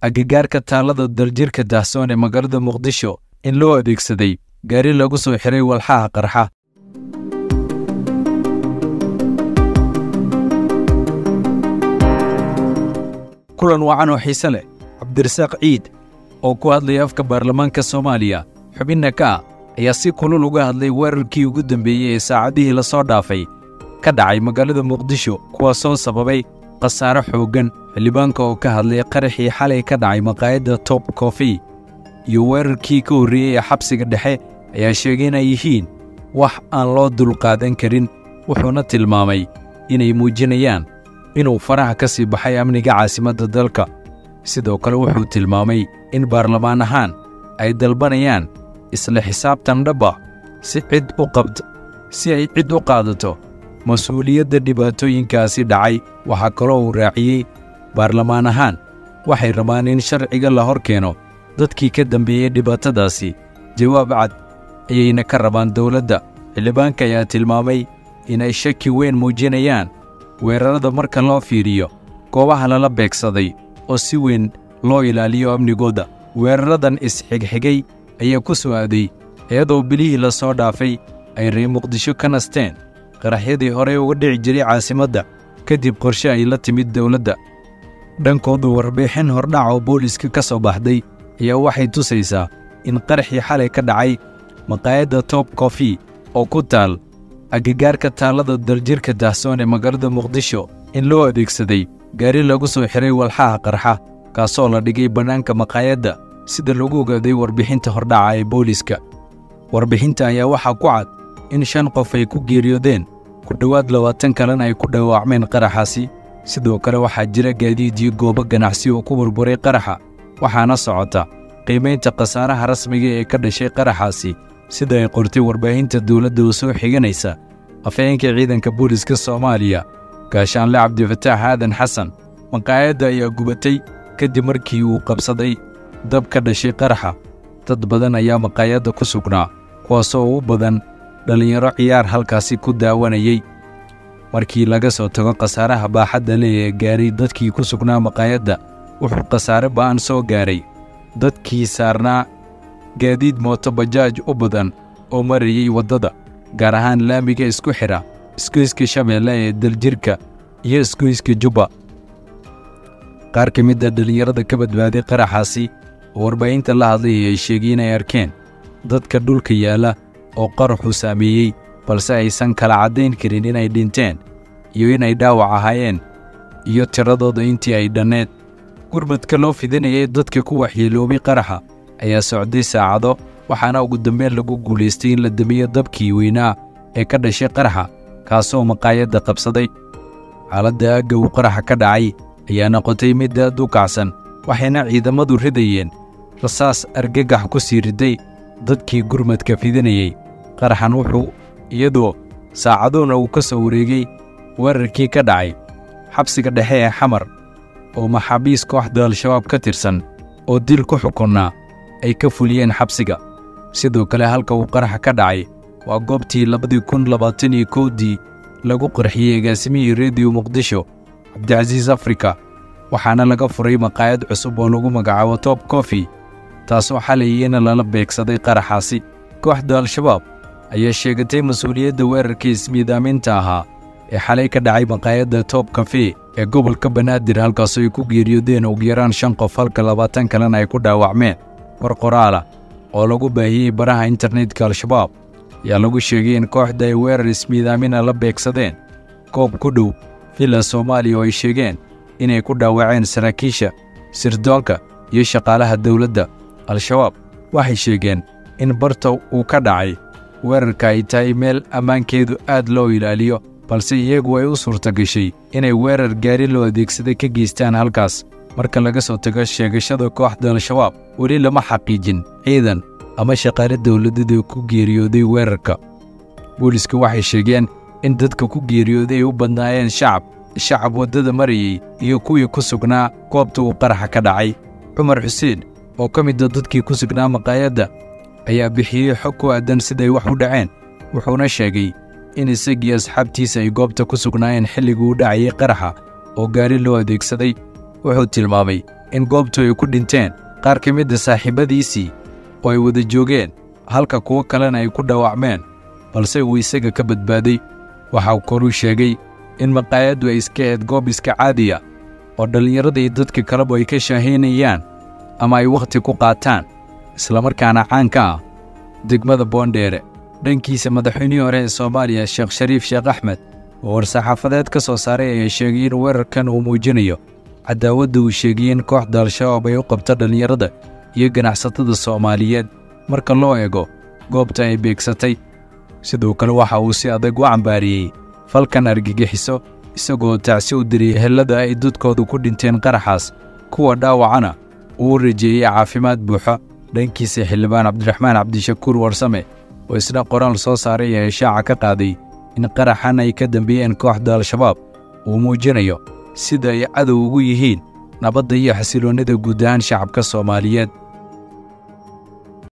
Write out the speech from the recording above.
Agagaarka taalada Daljirka Dahsoon ee magaalada Muqdisho in loo adeegsaday gaari lagu soo xiray walxaha qarxa. Kulan wacan oo xiise leh. Cabdirasaaq Ciid oo ku hadlaya afka baarlamaanka Soomaaliya, xubinna ka ah, ayaa si kulul uga hadlay weerarkii ugu dambeeyey ee saacadihii la soo dhaafay ka dhacay magaalada Muqdisho, kuwaasoo sababay khasaare xooggan. Xildhibaanka oo ka hadlay qaraxii xalay ka dhacay maqaayadda Top Coffee iyo weerarkii ka horreeyey ee xabsiga dhexe ayaa sheegay inay yihiin wax aan loo dulqaadan karin, wuxuuna tilmaamay inay muujinayaan inuu faraha ka sii baxay amniga caasimadda dalka. Sidoo kale wuxuu tilmaamay in baarlamaan ahaan ay dalbanayaan isla xisaabtan dhaba si cid u qabt si ay cid u qaadato mas'uuliyadda dhibaatooyinkaasi dhacay. Waxaa kaloo uu raaciyey, baarlamaan ahaan waxay rabaan in sharciga la hor keeno dadkii ka dambeeyey dhibaatadaasi, jawaab cad ayayna ka rabaan dowladda. Xildhibaanka ayaa tilmaamay inay shaki weyn muujinayaan weerarada marka loo fiiriyo goobaha lala beegsaday oo si weyn loo ilaaliyo amnigooda. Weeraradan isxigxigay ayaa ku soo aaday iyadoo bilihii la soo dhaafay ay reer Muqdisho ka nasteen qaraxyadii horey uga dhici jiray caasimadda kadib qorshe ay la timid dowladda. Dhankoodu warbixin hordhac oo booliiska ka soo baxday ayaa waxay tusaysaa in qaraxii xalay ka dhacay maqaayadda Top Coffee oo ku taal agagaarka taalada Daljirka Dahsoon ee magaalada Muqdisho in loo adeegsaday gaari lagu soo xiray walxaha qarxa, kaasoo la dhigay bannaanka maqaayadda, sida lagu ogaaday warbixinta hordhaca ee booliiska. Warbixinta ayaa waxaa ku cad in 5 qof ay ku geeriyoodeen, ku dhowaad 20 kalena ay ku dhaawacmeen qaraxaasi. Sidoo kale waxaa jira gaadiid iyo goobo ganacsi oo ku burburay qaraxa, waxaana socota qiimaynta khasaaraha rasmiga ee ka dhashay qaraxaasi, sida ay qortay warbaahinta dowladda oo soo xiganaysa afhayeenka ciidanka booliiska Soomaaliya, Gaashaanle Cabdifataax Aadan Xasan. Maqaayadda ayaa gubatay kadib markii uu qabsaday dab ka dhashay qaraxa. Dad badan ayaa maqaayadda ku sugnaa, kuwaasoo u badan dhallinyaro ciyaar halkaasi ku daawanayay. Markii laga soo tago khasaaraha baaxadda leh ee gaaray dadkii ku sugnaa maqaayadda, wuxuu khasaare ba'an soo gaaray dadkii saarnaa gaadiid mooto bajaaj u badan oo marayay waddada, gaar ahaan laamiga isku xidha isgoyska Shabeelle ee Daljirka iyo isgoyska Jubba. Qaar ka mid a dhallinyarada ka badbaaday qaraxaasi oo warbaahinta la hadlay ayay sheegay inay arkeen dadka dhulka yaalla oo qaraxu saameeyey, balse aysan kala caddayn karin inay dhinteen iyo inay dhaawac ahaayeen iyo tiradooda intii ay dhanneed. Gurmadka loo fidinayay dadka ku waxyeeloobay qaraxa ayaa socday saacado, waxaana ugu dambeyn lagu guulaystay in la damiyo dabkii weynaa ee ka dhashay qaraxa, kaasoo maqaayadda qabsaday. Xaaladda aagga uu qaraxa ka dhacay ayaa noqotay mid aad u kacsan, waxayna ciidamadu ridayeen rasaas argagax ku sii riday dadkii gurmadka fidinayay. Qaraxan wuxuu iyadoo saacaduhuna uu ka soo wareegay weerarkii ka dhacay xabsiga dhexe ee Xamar oo maxaabiis kooxda Al-Shabaab ka tirsan oo dil ku xukunnaa ay ka fuliyeen xabsiga. Sidoo kale halka uu qaraxa ka dhacay waa goobtii 2021dii lagu qarxiyey agaasimihii Reediyo Muqdisho Cabdicasiis Afrika, waxaana laga furay maqaayad cusub oo lagu magacaabo Top Coffee, taasoo xalay iyana lala beegsaday qaraxaasi. Kooxda Al-Shabaab ayaa sheegatay mas'uuliyadda weerarkii ismiidaaminta ahaa ee xalay ka dhacay maqaayadda Top Cafe ee gobolka Banaadir, halkaasoo ay ku geeriyoodeen ugu yaraan 5 qof halka 20 kalena ay ku dhaawacmeen. War qoraala oo lagu baahiyey baraha internetka Al-Shabaab ayaa lagu sheegay in kooxda ay weerar ismiidaamina la beegsadeen goob ku dhow Villa Soomaaliya oo ay sheegeen inay ku dhaawaceen saraakiisha sirdoonka iyo shaqaalaha dowladda. Al-Shabaab waxay sheegeen in barta uu ka dhacay weerarka ay tahay meel ammaankeedu aad loo ilaaliyo, balse iyagu ay u suurta gashay inay weerar gaari loo adeegsaday ka geystaan halkaas. Marka laga soo tago sheegashada kooxda Al-Shabaab, weli lama xaqiijin ciidan ama shaqaale dowladeed oo ku geeriyooday weerarka. Booliiska waxay sheegeen in dadka ku geeriyooday ay u badnaayeen shacab waddada marayay iyo kuwii ku sugnaa goobta uu qaraxa ka dhacay. Cumar Xuseen oo ka mid ah dadkii ku sugnaa maqaayadda ayaa bixiyey xog ku aadan siday wax u dhaceen, wuxuuna sheegay in isagii asxaabtiisa ay goobta ku sugnaayeen xilligii uu dhacayay qaraxa oo gaari loo adeegsaday. Wuxuu tilmaamay in goobtu ay ku dhinteen qaar ka mid a saaxiibadiisii oo ay wada joogeen, halka kuwo kalena ay ku dhaawacmeen, balse uu isaga ka badbaaday. Waxa kaluu sheegay in maqaayaddu ay iska ahayd goob iska caadiya oo dhallinyarada iyo dadka kaleba ay ka shaahaynayaan ama ay wakhti ku qaataan, islamarkaana caan ka ah degmada Boondheere. Dhankiisa, madaxweynihii hore ee Soomaaliya Sheekh Shariif Sheekh Axmed oo war-saxaafadeed ka soo saaray ayaa sheegay in weerarkan uu muujinayo cadaawadda uu sheegay in kooxda Al-Shabaab ay u qabto dhallinyarada iyo ganacsatada Soomaaliyeed marka loo eego goobta ay beegsatay. Sidoo kale waxa uu si adag u cambaariyey falkan argagixiso, isagoo tacsi u diray ehelada ay dadkoodu ku dhinteen qaraxaas, kuwa dhaawacana uu u rajeeyey caafimaad buuxa. Dhankiisa, xildhibaan Cabdiraxmaan Cabdishakuur Warsame oo isna qoraal soo saaray ayaa shaaca ka qaaday in qaraxan ay ka dambeeyeen kooxda Al-Shabaab uu muujinayo sida ay cadow ugu yihiin nabadda iyo xasiloonnida guud ahaan shacabka Soomaaliyeed.